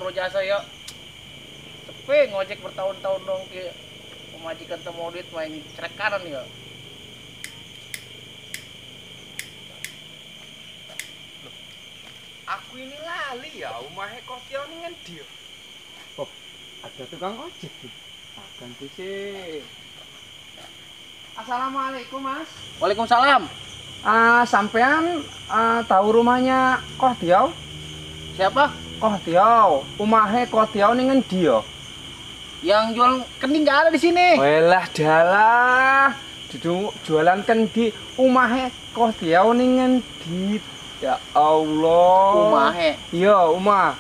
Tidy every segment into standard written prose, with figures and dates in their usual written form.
perlu jasa ya. Sepi ngojek bertahun-tahun dong ki. Pemajikan temu duit main cerek kanan ya. Aku ini lali ya, omahe Kotio ini ngendi ya? Oh, ada tukang ojek tuh. Akan sih. Assalamualaikum, Mas. Waalaikumsalam. Sampean tahu rumahnya Kotio? Siapa? Kotio. Omahe Kotio ini ngendi ya? Yang jual kendi nggak ada di sini. Welah dalah. Duduk jualan kendi, omahe Kotio ini ngendi? Ya Allah. Umahe. Iya, umah.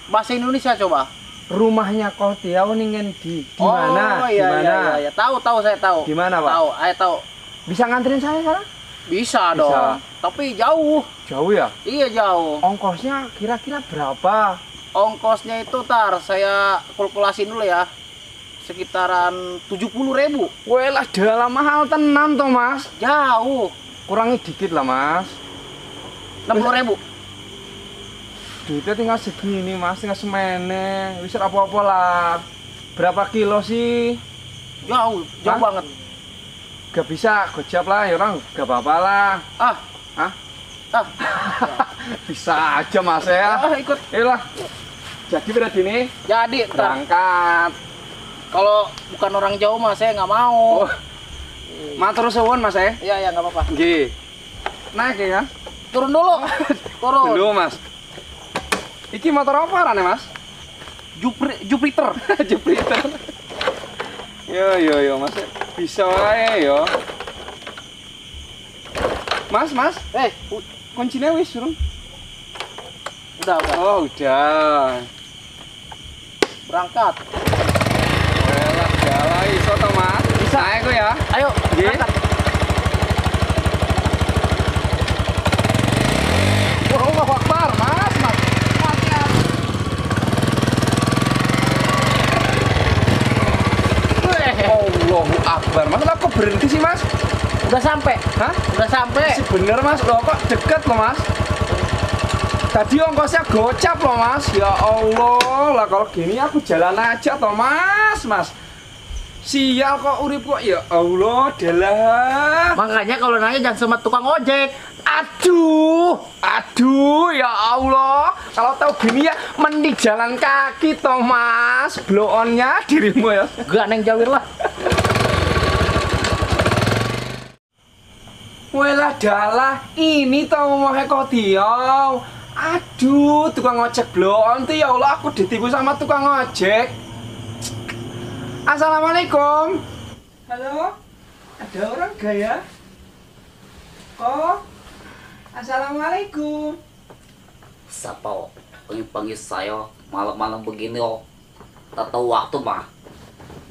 Bahasa Indonesia coba. Rumahnya Kotio ning ngendi? Di mana? Oh, iya, di mana? Iya, iya. Tahu, tahu saya tahu. Di mana, Pak? Tahu, ayo tahu. Bisa nganterin saya sekarang? Bisa dong. Tapi jauh. Jauh ya? Iya, jauh. Ongkosnya kira-kira berapa? Ongkosnya itu tar saya kalkulasin dulu ya. Sekitaran 70.000. Welah, dalam mahal tenan toh, Mas. Jauh. Kurangi dikit lah, Mas. 60.000. Duitnya tinggal segini, Mas, tinggal semene. Wis apa-apa lah. Berapa kilo sih? Jauh, jauh banget. Gak bisa, gojap lah, ya orang gak apa-apa lah. Ah. Hah? Ah. Bisa aja, Mas ya. Ah, ikut. Ayolah. Jadi berarti ini? Jadi, berangkat. Kalau bukan orang jauh, Mas, saya nggak mau. Oh. Matur suwun, Mas ya. Iya, iya, nggak apa-apa. Nggih. Naik ya? Turun dulu. Turun. Dulu, Mas. Iki motor apa arane, Mas? Jupiter. Jupiter. Yo yo yo, Mas. Bisa wae yo. Mas, Mas. Kuncinya wis urung? Udah, udah. Oh, udah. Berangkat. Welah, jalan iso to, Mas? Bisa. Naik kok ya. Ayo, berangkat. Allahu Akbar, Mas, Mas. Allahu Akbar, Mas. Lah kok berhenti sih, Mas? Udah sampai. Hah? Udah sampai. Sih bener, Mas. Loh kok deket loh, Mas. Tadi ongkosnya gocap loh, Mas. Ya Allah, lah kalau gini aku jalan aja toh, Mas, Mas. Sial kok urip kok, ya Allah, dalah. Makanya kalau nanya jangan sama tukang ojek. Aduh, aduh, ya Allah. Kalau tahu gini ya mending jalan kaki toh, Mas. Blow on-nya dirimu ya. Gak neng jawir lah. Welah dalah, ini toh omahe Kotio. Aduh, tukang ojek blow on tuh ya Allah, aku ditipu sama tukang ojek. Assalamualaikum. Halo, ada orang gak ya? Kok? Assalamualaikum. Siapa panggil-panggil saya malam-malam begini oh? Tak tahu waktu mah.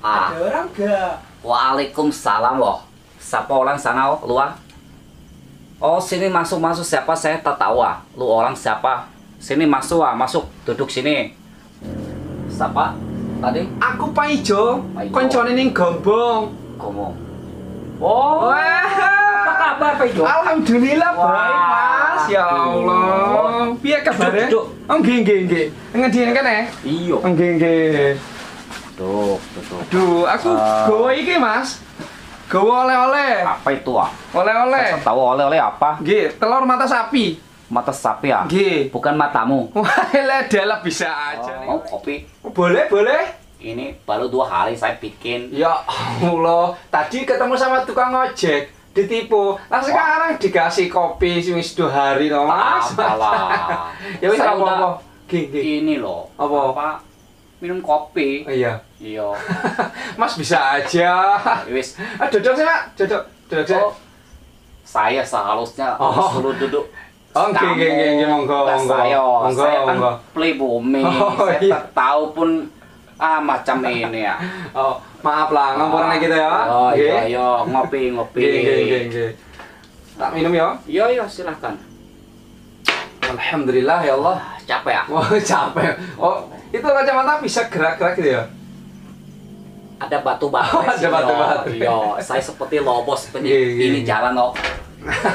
Ah. Ada orang gak? Waalaikumsalam loh. Siapa orang sana oh, luar? Oh sini masuk-masuk siapa saya tak tahu ah. Lu orang siapa? Sini masuk ah, masuk duduk sini. Siapa? Tadi? Aku Pak Ijo, koncone ning Gombong. Gombong. Oh. Wah. Apa kabar Pak Ijo? Alhamdulillah baik, Mas. Ya Allah. Piye kabare? Oh nggih nggih nggih. Ngendi kene? Iya. Nggih nggih. Duduk, duduk. Aduh, aku gowo iki, Mas. Gowo oleh-oleh. Apa itu ah? Oleh-oleh. Saya tahu oleh-oleh apa? Nggih, telur mata sapi. Mata sapi ya? Nggih. Bukan matamu. Wah, dalah bisa aja nih. Mau kopi? Boleh, boleh. Ini baru 2 hari saya bikin. Ya Allah, tadi ketemu sama tukang ojek, ditipu. Nah sekarang dikasih kopi wis 2 hari loh, Mas. Apalah. Ya wis apa-apa. Gini loh. Apa? Minum kopi. Oh, iya. Iya. Mas bisa aja. Wis. Ah, duduk sih, Pak. Duduk. Duduk sih. Oh, saya seharusnya suruh duduk. Oh, nggih nggih nggih, monggo monggo. Monggo, saya kan pribumi. Oh, saya iya. tak tahu pun macam ini ya. Oh, maaf lah, ngomongnya gitu ya. Oh, iya iya, ngopi ngopi. Nggih nggih nggih. Tak minum ya? Iya iya, silahkan. Alhamdulillah ya Allah. Capek ya? Oh, capek. Oh, itu kacamata bisa gerak-gerak gitu ya? Ada batu-batu. Oh, ada batu-batu. Iya, saya seperti lobos seperti ini jalan loh.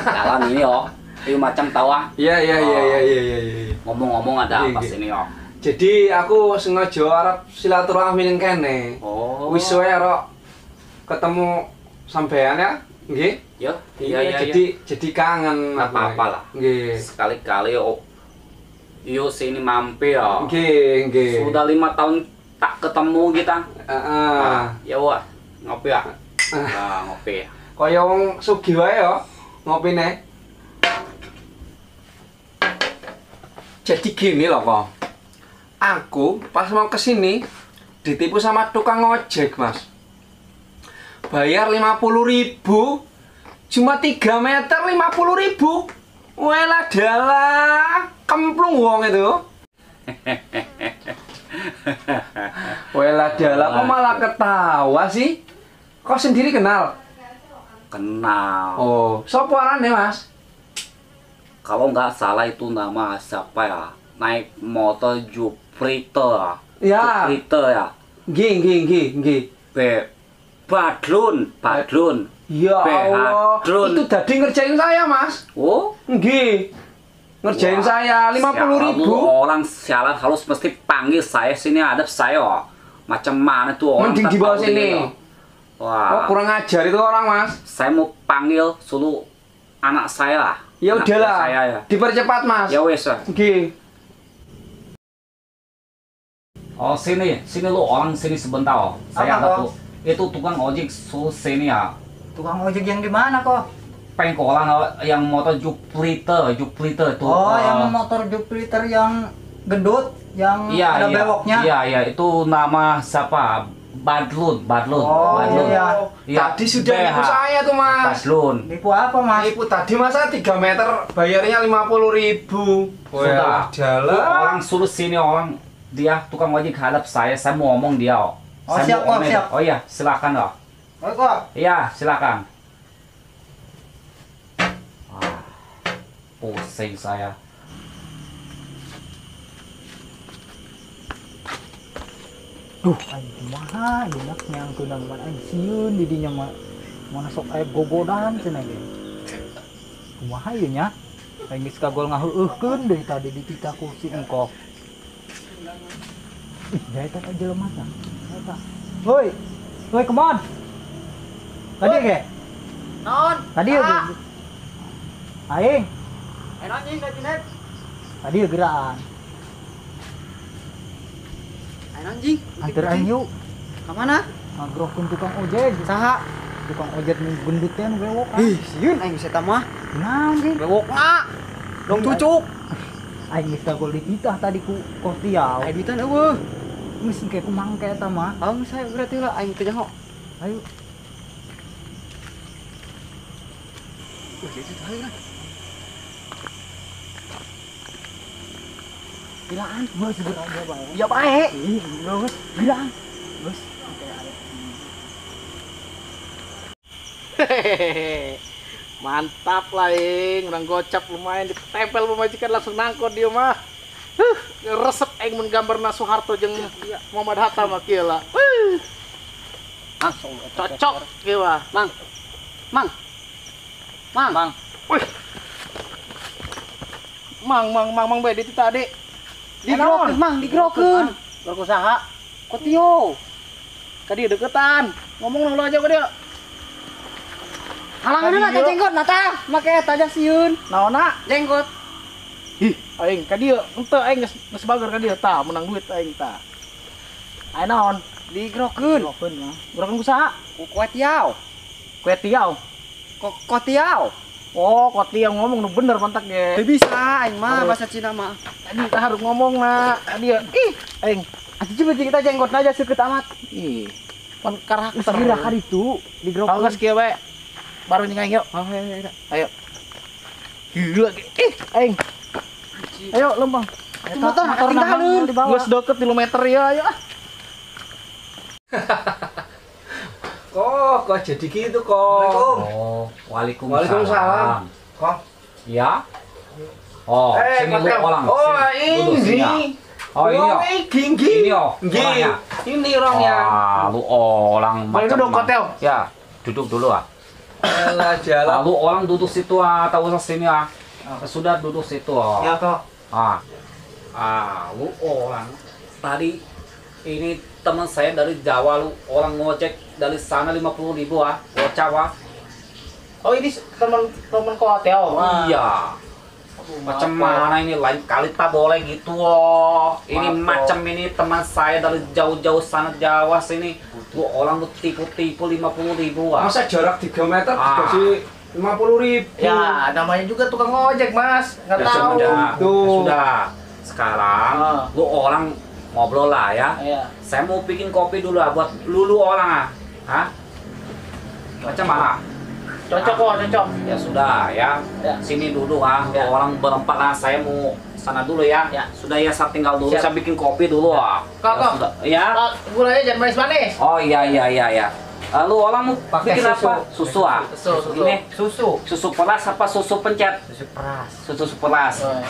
Jalan ini oh. Itu macam tawa. Iya iya iya iya iya iya. Ngomong-ngomong ada apa sini oh? Jadi aku sengaja arep silaturahmi ning kene. Oh. Wis suwe arep ketemu sampean ya, nggih. Ya, iya, iya. Jadi kangen. Nggak apa-apa lah. Nggih. Sekali-kali yuk sini mampir ya. Nggih, nggih. Sudah 5 tahun tak ketemu kita. Heeh. Nah, ya wah, ngopi ya. Nah, ngopi. Kaya wong sugih wae ya ngopine. Jadi gini loh kok. Aku pas mau kesini ditipu sama tukang ojek, Mas. Bayar 50.000, cuma 3 meter 50.000. Welah dalah, kemplung wong itu. Welah dalah, kok malah ketawa sih? Kok sendiri kenal? Kenal. Oh, sopo arane, Mas? Kalau nggak salah itu nama siapa ya? Naik motor Jupiter. Ya. Jupiter ya. Nggih, nggih, nggih, nggih. Badlun, Badlun. Ya Allah, itu tadi ngerjain saya, Mas. Oh? Nggih. Ngerjain wah, saya 50.000. Orang sialan harus mesti panggil saya sini, hadap saya. Oh. Macam mana tuh orang? Mending dibawa sini. Wah. Oh, kurang ajar itu orang, Mas. Saya mau panggil suluh anak saya lah. Ya udahlah. Saya ya. Dipercepat, Mas. Ya wes. Nggih. Oh, sini, sini lu orang sini sebentar. Oh. Saya ada tuh. Itu tukang ojek suruh sini ya. Tukang ojek yang di mana kok? Pengkolan yang motor Jupiter, Jupiter itu. Oh, yang motor Jupiter yang gendut, yang iya, ada iya, bewoknya. Iya, iya, itu nama siapa? Badlun, Badlun. Oh, Badlun. iya. Ya, tadi sudah nipu saya tuh, Mas. Badlun. Nipu apa, Mas? Nipu tadi masa 3 meter bayarnya 50.000. Sudah. Jalan. Orang suruh sini orang dia tukang ojek hadap saya mau ngomong dia. Oh, saya siap, mau kok, siap. Oh iya, silakan loh. Oh, kok. Iya, silakan. Wah, pusing saya. Duh, aing kumaha enak nyangkeun mah aing sieun di dinya mah mana sok aya gogodan cenah ge. Kumaha ieu nya? Aing geus kagol ngaheueuhkeun deui tadi dititah ku si engkok. Ih, da eta jelema tah. Eta. Woi. Woi, come on. Tadi ge? Naon? Tadi ge. Aing. Aing anjing ka Junet. Tadi geraan. Anjing, antar aing yuk. Ka mana? Ngagrohkeun tukang ojek. Saha? Tukang ojek nu gendut teh nu bewok. Ih, sieun aing geus eta mah. Naon sih? Bewokna. Dong cucuk. Aing geus kagol dititah tadi ku Kotiau. Aing duitan eueuh. Geus engke ku mangke eta mah. Oh, geus saya berarti lah aing teh nyaho. Ayo. Wah, itu hayu lah. Gilaan, geus geura dia bae. Ya bae. Ih, geus gilaan. Geus oke ayo. Hehehe. Mantap lah, ing, urang gocap lumayan ditempel pemajikan langsung nangkot dia mah. Huh, resep aing mun gambarna Soeharto jeung Muhammad Hatta mah kieu lah. Langsung cocok kieu mah. Mang. Mang. Mang. Mang. Wih. Mang, mang, mang, mang bae ditu tadi. Digrokeun, Mang, digrokeun. Grokeun saha? Kotio. Ka dieu deketan. Ngomong lu aja ka dieu. Halangan heula ka jenggot na tah, make eta aja sieun. Naonna? Jenggot. Ih, aing ka dieu henteu aing geus bager ka dieu tah, menang duit aing tah. Aing naon? Digrokeun. Digrokeun mah. Grokeun ku saha? Ku Kotiau. Kue tiaw. Kotiau. Oh, Kotiau ngomong nu bener mantak ge. Teu bisa aing mah bahasa Cina mah. Tadi kita harus ngomong na. Tadi ya, ih, aing. Atuh coba kita jenggotna aja seukeut amat. Ih, pan karakter. Geus ka ditu, digrokeun. Kalau geus kieu bae. Baru jeung aing yuk. Oh, ayo, ayo. Ayo. Gila, ih, aing. Ayo lempang. Motor ketinggalan. Geus deket 3 meter ya, ayo ah. Kok jadi gitu kok? Oh, waalaikumsalam. Kok? Ya. Oh, sini lu orang. Oh, ini. Oh, ini oh. Ini oh. Orangnya. Ini orangnya. Wah, lu orang macam. Duduk hotel. Ya, duduk dulu ah. Alah, jalan. Lalu orang duduk situ ah, tak usah sini ah. Sudah duduk situ ah. Ya kok. Ah. Ah, lu orang tadi ini teman saya dari Jawa, lu orang ngojek dari sana 50.000 ah, gocap ah. Oh, ini teman kau Teo. Iya. Macam mana ini, lain kali tak boleh gitu loh. Ini macam ini teman saya dari jauh-jauh sana Jawa sini. Lu orang lu tipu-tipu 50.000 ah. Masa jarak 3 meter dikasih 50.000. Ya, namanya juga tukang ojek, Mas. Nggak ya, tahu. Sudah. Ya, sudah. Sekarang lu orang ngobrol lah ya. Iya. Saya mau bikin kopi dulu lah buat lulu orang ah. Hah? Macam mana? Cocok kok, cocok. Ya sudah ya. Ya. Sini dulu ah. Ya. Orang berempat lah, saya mau sana dulu ya. Ya. Sudah ya, saya tinggal dulu. Siap. Saya bikin kopi dulu ah. Kok, Ya, kok. sudah. Ya. Gulanya jangan manis-manis. Oh iya iya iya iya. Lu orang mau Pakai bikin susu. apa? Susu ah. Susu, susu. Ini Susu. susu peras apa susu pencet? Susu peras. Susu peras. Oh,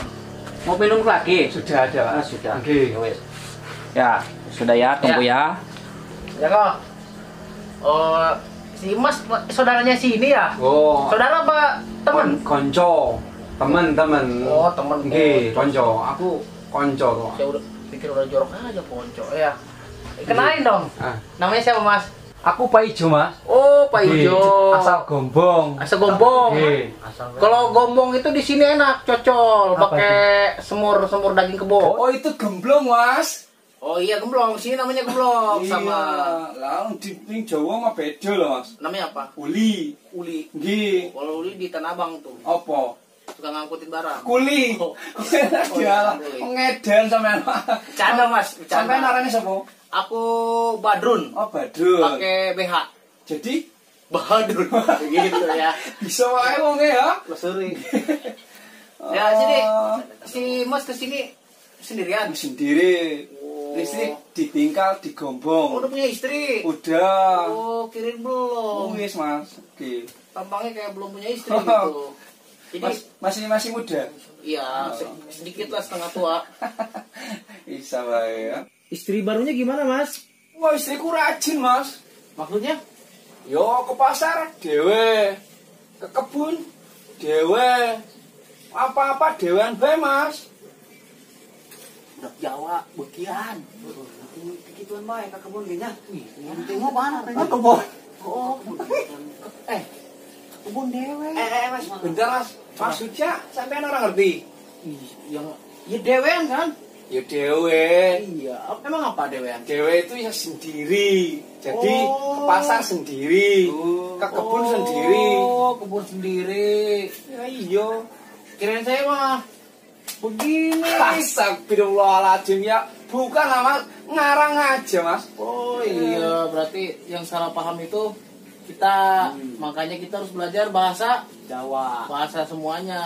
Mau minum lagi? Sudah ada, Ah, Mas. sudah. Oke. Ya wes. Ya, sudah ya, tunggu ya. Ya kok. Oh, si Mas saudaranya si ini ya? Oh. Saudara apa teman? Konco. Temen-temen. Oh, temen. Nggih, konco. Aku konco kok. Saya udah pikir udah jorok aja konco ya. Kenalin dong. Ah. Namanya siapa, Mas? Aku Pak Ijo, Mas. Oh, Pak Nggih, Ijo. Asal Gombong. Asal Gombong. Nggih. Kalau gombong itu di sini enak, cocol, pakai semur-semur daging kebo. Oh, itu gemblong, Mas. Oh iya, gemblong. Sini namanya gemblong sama Lah di ning Jawa mah beda loh, Mas. namanya apa? Uli. Uli. Nggih. Kalau uli di Tanah Abang tuh, Apa? suka ngangkutin barang. Kuli. Oh. Oh, iya, kuli. Ngedan sampean. Bercanda, Mas, bercanda. Sampean arane sapa? Aku Badrun. Oh, Badrun. Pakai BH. Jadi Badrun. Gitu ya. bisa wae wonge ya. Lesuri. Ya, sini si Mas kesini sendirian. Sendiri. Oh. Listrik ditinggal di Gombong. Oh, udah punya istri. Udah. Oh, kirain belum. Wis, Mas. Oke. Tampangnya kayak belum punya istri gitu. Jadi Mas, masih muda. iya, sedikit lah setengah tua. Bisa wae ya. Istri barunya gimana, Mas? Wah, istriku rajin, Mas. Maksudnya? Yo ke pasar dhewe, ke kebun dhewe. Apa-apa dhewean bae, Mas. Budak Jawa, bekian. Kikituan bae ka kebun ge nya. Tengok mana Ah, kebun. Oh, Kebun dewe. Mas, bentar, Mas. Maksudnya sampean ora ngerti? Ih, yang ya dewean kan? Ya dhewe. Iya, emang apa dewean? Dhewe itu ya sendiri. Jadi Oh. ke pasar sendiri, ke kebun sendiri. Oh, kebun sendiri. Ya iya. Kirain saya mah begini. Astagfirullahaladzim ya. Bukan lah, Mas, ngarang aja, Mas. Oh iya, berarti yang salah paham itu kita, makanya kita harus belajar bahasa Jawa. bahasa semuanya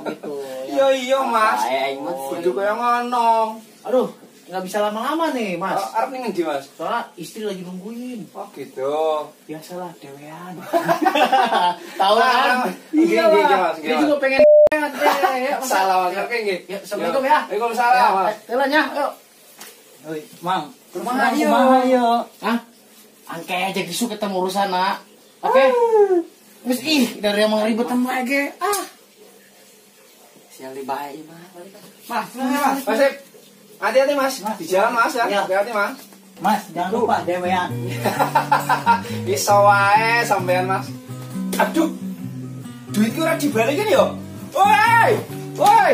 gitu. Iya iya, Mas. Aing mah Kudu kaya ngono. Aduh, nggak bisa lama-lama nih, Mas. Oh, arep ning ngendi, Mas? Soalnya istri lagi nungguin. Oh gitu. Biasalah dewean. Tahu kan? Iya, Iya iya, Mas. Dia juga pengen ya, Mas. Salah, Mas. Oke, nggih. Ya, Assalamualaikum ya. Waalaikumsalam, Mas. Telan ya, yuk. Oi, Mang. Kumaha, Kumaha, kumaha yo. Hah? Angke aja gisu ketemu urusan, nak. Oke. Wis ih, dari yang ribetan lagi. Ah. Sial di bae mah. Mas, Mas, Mas. Sip. Hati-hati, Mas. Di jalan, Mas ya. Iya. Hati-hati, Mas. Mas, jangan lupa dewean. Iso wae sampean, Mas. Aduh. Duitku ora dibalikin yo. Woi! Woi!